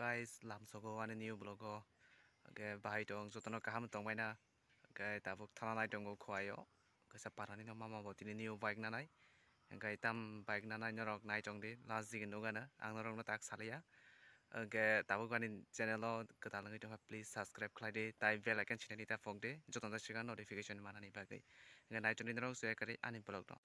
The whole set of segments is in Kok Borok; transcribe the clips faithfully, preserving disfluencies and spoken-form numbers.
Guys, lamsogo ani new vlog o. Hwnkhe bahai tong, jotono kaham tongbaina. Hwnkhe tabuk thana nai tongo Khowai o. Kaisa parani no mama bo tini new bike nanai. Hwnkhe tam bike nanai norok nai tong di, last digi nugano ang norokno tak salia. Hwnkhe tabuk ani channel o kwtal wngwi tongkha, please subscribe khlai di, tai bell icon sinani ta phok di, jotono ta swkang notification manani bagwi. Hwnkhe nai tong di norok, so ekari ani vlog no.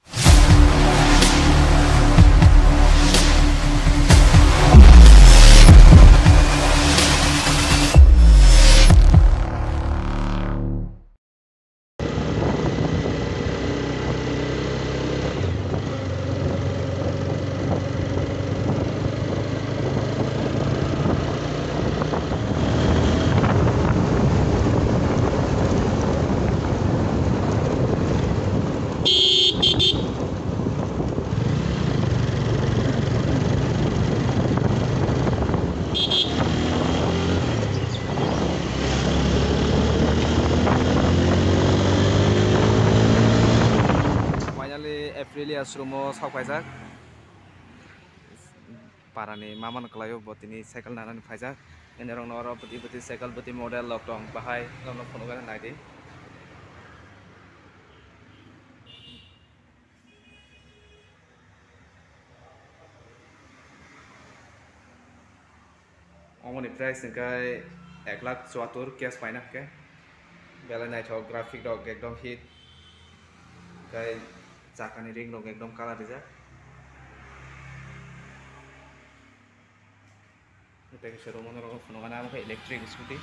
Finally, Aprilia showroom o sok paijak. Parani mama no kwlaio, bo tini cycle nanani phaijak. Ene rok no oro bwtwi bwtwi cycle bwtwi model rok tong, bahai rok no phunukgwi naidi. Omoni price hwnkhe ek lakh chuattor cash paina hwnkhe. Belai naithok, graphic rok ekdom hit. Hwnkhe chakani ring rok ekdom colour rijak. Tei kisa room o norok phunukgana, abo khe electric scooty.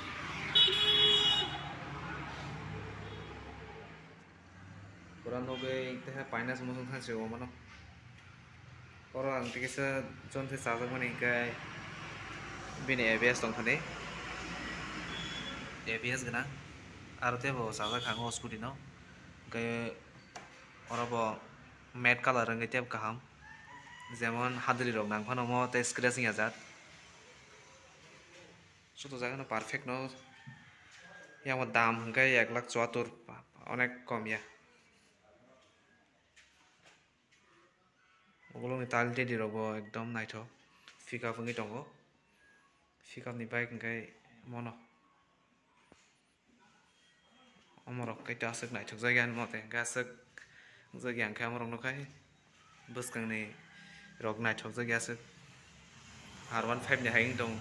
Pura nugwi tei paina se muchung thanse o mano. Oro ang tei kisa chon se chajakmani hwnkhe bini A B S tongthani, A B S gwnang. Aro teibo chajak kha o scooty no. Hwnkhe oro bo matte colour wngwi teibo kaham. Jemon hadri rok nang phano omo tei scratch wngya jat. Joto jaga no perfect no. Yang bo dam hwnkhe ek lakh chuattor, onek kom ya. Obolongni tal tedi rok bo ekdom naithok, pick up wngwi tongo. Pick up ni bike hwnkhe mono. Omorok khe aswk naithokjagwi ani mote hwnkhe aswk wngjakya hwnkhe omorok no khai bwskangni rok naithokjagwi aswk R one five ni hai wng tong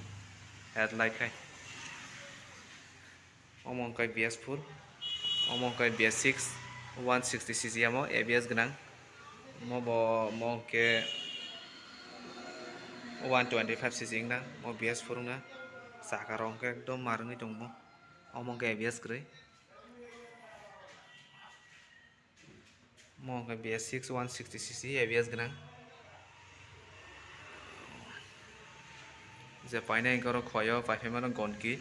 headlight khai. Omo hwnkhe B S four, omo hwnkhe B S six, one sixty C C amo A B S gwnang. Omo bo, omo hwnkhe one twenty five C C wngna, omo B S four wngna. Chaka rok hwnkhe ekdom mar wngwi tongo. Omo hwnkhe A B S kwrwi. Omo hwnkhe B S six one sixty C C A B S gwnang. Je painai hwnkhe oro Khowai o paiphaimano Gonki.